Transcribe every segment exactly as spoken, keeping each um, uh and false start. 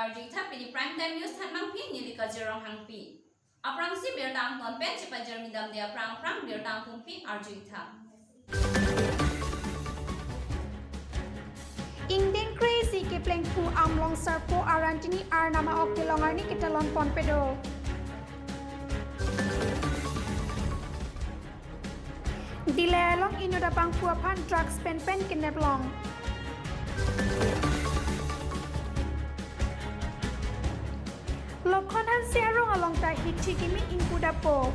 Arju-ik tha pini Prime Time News thanmangpi neli Kajir Ronghangpi. Aphrangsi birta angton pen chepajirmi damde aphrang aphrang birta angtonpi arju-ik tha. Ingdeng kre-isi keplengphu Amlong Sarpo Arantini arnam a-ok kelong arni ketalon ponpe do. Dillai along inut abangphu aphan drugs penpen kenep long. Lokhon Hanse arong along ta hithi kimi ingkudapo.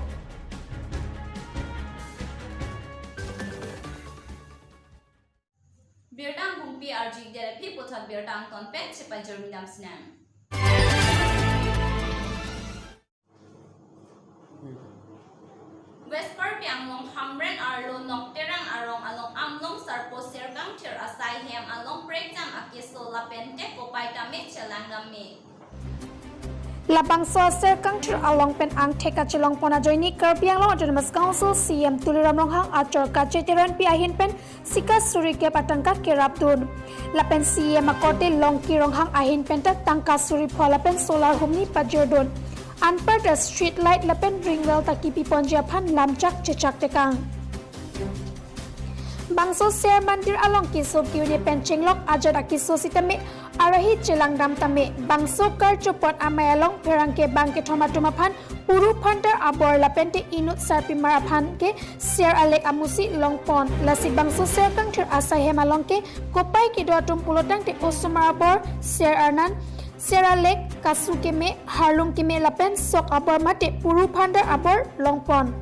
Birta angtonpi arju-ik det aphi puthot birta angton pen chepajirmi dam sinang. West Karbi Anglong Hamren arlo Nokterang arong along Amlong Sarpo Ser Kangthir asaihem along prekjam akeso lapen te kopai tame chelang damme. Labangso Ser Kangthir along pen angthek kachelong pon ajoine Karbi Anglong Autonomous Council C E M Tuliram Ronghang achor kacheteranpi ahin pen sika suri kep atangka kerapdun. Lapen C E M akorte Longki Ronghang ahin penta tangka suri pho lapen solar humni pajirdun. Anparta street light lapen ring well ta kipi ponji aphan lamchak chechak tekang. Bangso Ser Mandir along keso ke-une pen chenglok ajat akeso sitame arahi chelang dam tame bangso karchopot amei along pherangke bang kethom atum aphan puru phantar abor lapen te inut sarpimar aphan ke ser alek amusi longpon. Lasi bangso Ser Kangthir asaihem along ke kopai kedo atum pulotangte osomar abor, ser arnan, ser alek, kasu keme, harlung keme lapen sok abor mate puru phantar abor longpon.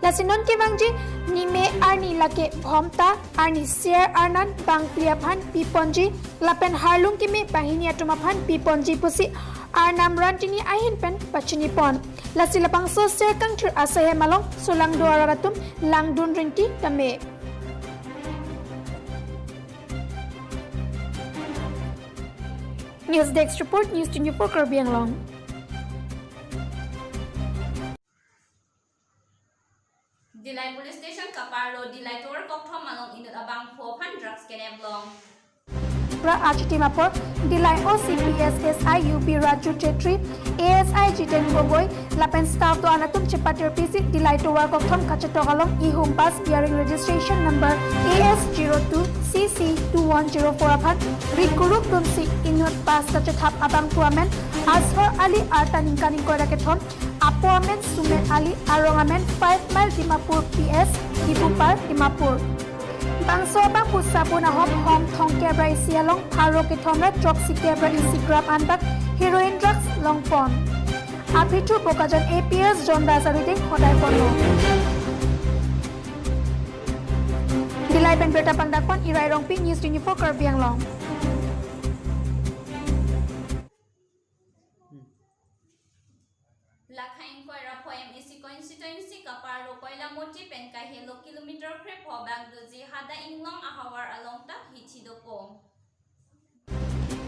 Lasi non kevangji nime arni lake bhomta arni ser arnan bangphli aphan piponji lapen harlung keme banghini atum aphan piponji pusi arnam Rantini ahin pen pachinipon. Lasi labangso Ser Kangthir asaihem along solangdo arat atum langdun rinti tame. News Desk Report, News twenty-four Karbi Anglong. Dillai Police Station kaparlo Dillai Tower kokthom along inut abangphu aphan drugs kenep long. Ra achitim apor Dillai O C P S S I U P Raju Chetri, A S I Jiten Gogoi, lapen staff do-an atum chepatirpisi Dillai Tower kokthom kachetok along ihum bus bearing registration number A S zero two C C two one zero four aphan rikuruk dunsi inut bus kachethap abangphu amen Aswar Ali, arta ningkan ingkoi ra kethom, apo amen Sumet Ali, arong amen Five Mile Dimapur P S, Dibupar, Dimapur. Bangso abangphu Sabun Ahom, hom thomkep ra isi along pharo kethom ra throksi kep ra isi gram anbak heroin drugs longpon. Aphi thu Bokajan A P S John Das arideng hodai ponlo. Dillai pen birta pangdakpon Irai Rongpi, News twenty-four Karbi Anglong. Lakha ingkoi ra pho M A C constituency kaparlo Koilamoti pen kahelo kilometer krepho bak doji Hada Inglong ahavar along ta hithi dopo.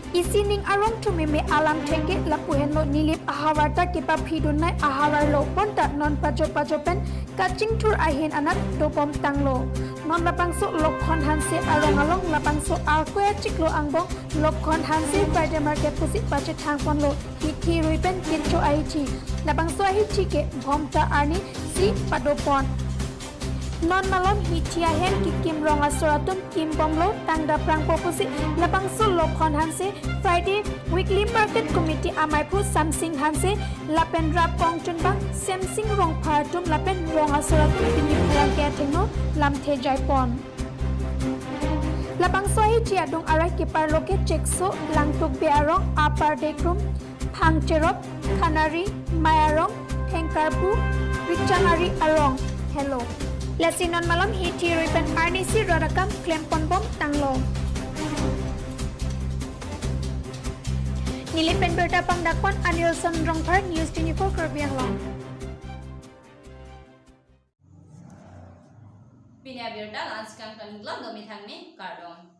Isining arong thumeme alamthe ke lapu henlo Nilip ahavar ta kepaphidun nai ahavar lo, bonta non pajo pajo pen kachingthur ahin anat dobom tanglo. Non labangso Lokhon Hanse arong along labangso Arkoi achiklo angbong Lokhon Hanse Friday Market pusi pachethang ponlo hithi rui pen kincho ahithi. Labangso ahithi ke bhomta arni si padopon. Non malom hithi ahem kekim rong asor atum kimbomlo, tangda prangpo pusi labangso Lokhon Hanse Friday Weekly Market Committee amaiphu Samsing Hanse lapen rap kongchunbang Semsing Rongphar atum lapen rong asor atum pini pherangke athengno lamthe jaipon. Labangso ahithi adung arai keparlo ke Chekso, Langtukbe arong, Upper Dekrum, Phangcherop, Khanari, Mayarong, Thengkarpu, Richangari arong helo. Lasi non malom hithi rui pen arnisi rot akam klemponbom tanglo. Nilip pen birta pangdakpon Anilson Rongphar, News twenty-four Karbi Anglong. Pini abirta la-an si kangton iklo, domi thangme, kardom.